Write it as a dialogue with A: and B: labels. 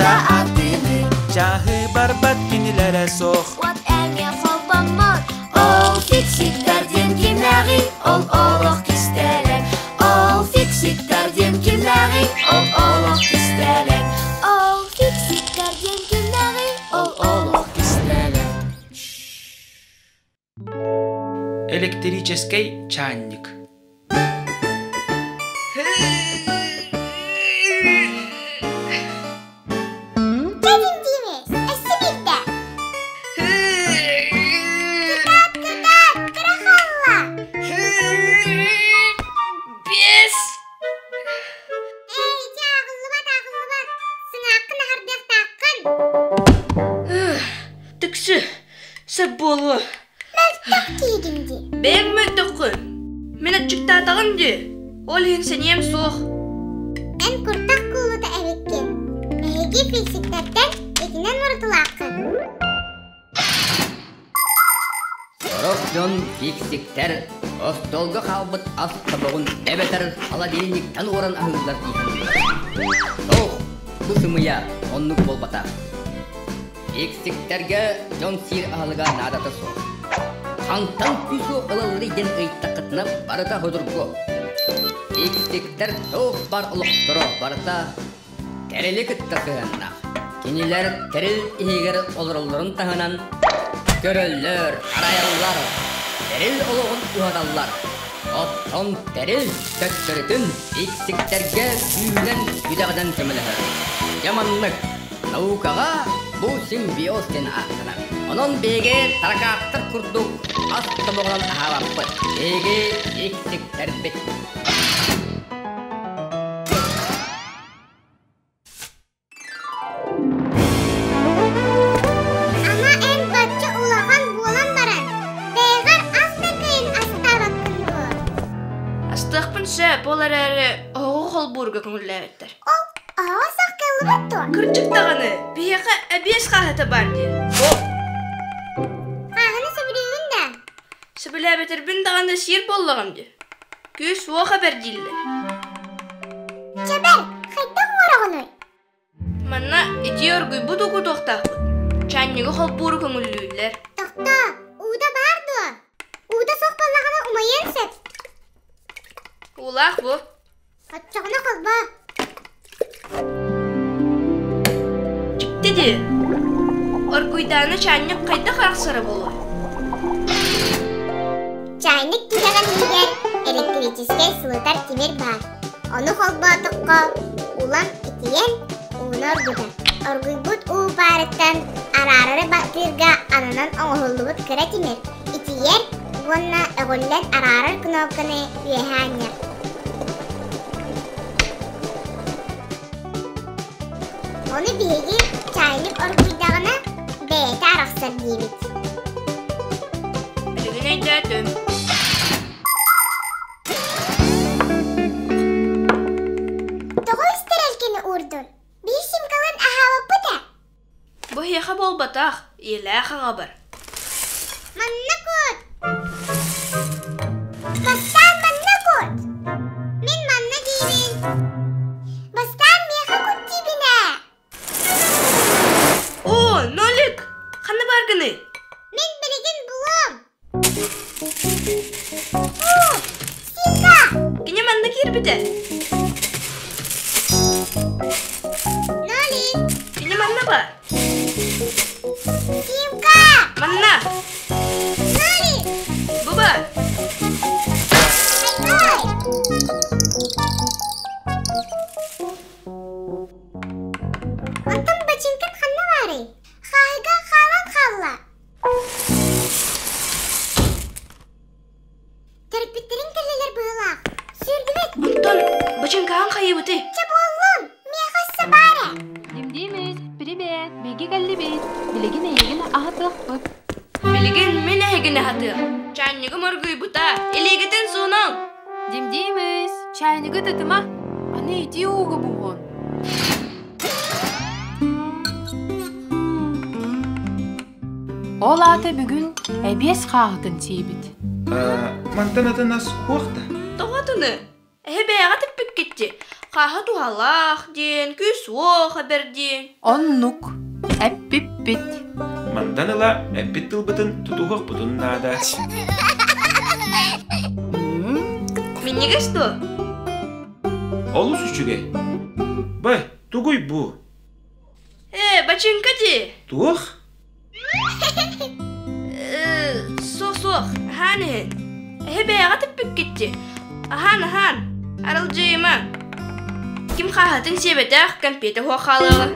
A: кытта ааттыыны
B: Чаһы барбат кинилэрэ суох
A: Уот эмиэ холбоммот Ол фиксиктэр диэн кимнээҕий Ол олох кистэлэҥ Ол фиксиктэр диэн кимнээҕий Ол олох кистэлэҥ Ол фиксиктэр диэн кимнээҕий Ол олох кистэлэҥ
B: Электрическэй чаанньык
C: Кэлин Димис, өссө биирдэ. Кытаат, кытаат, кыра хаалла.
D: Биэс.
C: Эй, дьэ аҕыллыбат, аҕыллыбат. Сыҥааххын аһардыахтааххын.
D: Түксү, сөп буолуо.
C: Мөлтөх киһигин дии.
D: Бэйэҥ мөлтөххүн. Мин аччыктаатаҕым дии. Ол иһин сэниэм суох.
C: Эн куртах куулута эбиккин. Эһиги физиктэртэн итинэн уратылааххын.
E: Сорох дьон фиксиктэр остуолга хаалбыт ас тобоҕун эбэтэр холодильниктан уоран аһыыллар дии саныыллар. Суох, бу сымыйа, оннук буолбатах. Фиксиктэргэ дьон сиир аһылыга наадата суох. Хантан күүс-уох ылалларый диэн ыйыттаххытына барыта судургу. Фиксиктэр туох баар олохторо барыта тэрили кытта сыһыаннаах. Кинилэр тэрил иһигэр олороллорун таһынан көрөллөр, харайаллар, тэрил олоҕун уһаталлар. Оттон тэрил төттөрүтүн фиксиктэргэ күүһүнэн-күдэҕинэн көмөлөһөр. Дьэ маннык Наукаҕа бу симбиоз диэн ааттанар. Онон биһиги таракааттар курдук ас тобоҕунан аһаабаппыт. Биһиги иксиктэрбит.
C: Ама эн бачча улахан буолан баран, бэйэҕэр ас да кыайан астаабаккын дуо?
D: Астыахпын сөп, ол эрээри оһоҕу холбуурга көҥүллээбэттэр.
C: Ол аҕа сахкаллыбат дуо?
D: Кырдьык даҕаны, биһиэхэ эбиэс хааһыта баар дии. О!
C: Хааһыны сөбүлүүгүн да?
D: Сөбүлээбэтэрбин даҕаны сиир буоллаҕым дии. Күүс уох эбэр дииллэр.
C: Чэбэр, хайдах оҥороҕунуй?
D: Манна итии оргуйбут уу кутуохтаахпыт. Чаанньыгы холбууру көҥүллүүллэр.
C: Тохтоо, уута баар дуо? Уута суох буоллаҕына умайыан сөп.
D: Уулаах бу.
C: Оччоҕуна холбоо.
D: Дьикти дии. Оргуйдааны чаанньык хайдах арахсара буолуой?
C: Чайник түгэҕин иһигэр электрическэй сылытар тимир баар. Ону холбоотоххо улам итийэн ууну оргутар. Оргуйбут уу паарыттан араарары баттыырга ананан оҥоһуллубут кыра тимир итийэр уонна өҕүллэн араарар кнопканы үөһэ анньар. Ону биһиги чайник оргуйдаҕына бэйэтэ арахсар диибит.
D: Билигин өйдөөтүм.
C: Тоҕо истэрэлкини уурдун? Биир симкалын аһаабаппыт ээ.
D: Бу эһиэхэ буолбатах, ийэлээх аҕабар.
C: Манна кут! Бастаан манна кут! Мин манна диибин. Бастаан миэхэ кут диибин ээ.
D: Оо, Нолик! Ханна бааргыный?
C: Мин билигин булуом. Оо, Симка!
D: Кини манна киирбитэ.
C: Нолик!
D: Кини манна баар.
C: Симка!
D: Манна!
C: Нолик!
D: Бу баар.
C: Ай-ай! Онтон бачыыҥкын ханна баарый? Хааһыга хаалан хаалла. Төрөппүттэриҥ кэллилэр быһыылаах. Сүүрдүбүт.
D: Онтон бачыҥкаҕын хайыыбытый?
C: Чэ буоллун, миэхэ өссө баар ээ.
F: Димдиимис, привет, биһиги кэллибит. Билигин эйигин аһатыахпыт.
D: Билигин мин эһигини аһатыам. Чаанньыгым оргуйбута, илиигитин суунуҥ.
F: Димдиимис, чайнигы тытыма, аны итии ууга буһуон. Ол аата бүгүн эбиэс хааһытын сиибит.
B: Мантан атын ас суох да?
D: Тоҕо атыны? Эһи бэйэҕэ типпиккит дии. Хааһы туһалаах диэн, күүс-уох эбэр диэн.
F: Оннук, эппиппит.
G: Мантан ыла эппит тылбытын тутуһуохпутун наада.
D: Минньигэс дуо?
G: Олус үчүгэй. Бай, тугуй бу?
D: Ээ, бачыыҥка дии.
G: Туох?
D: Суох-суох, аһаан иһин. Эһи бэйэҕэ тэппиккит дии. Аһаан, аһаан, аралдьыйыма. Ким хааһытын сиэбэтэх, кэмпиэтэ суох хаалыаҕа.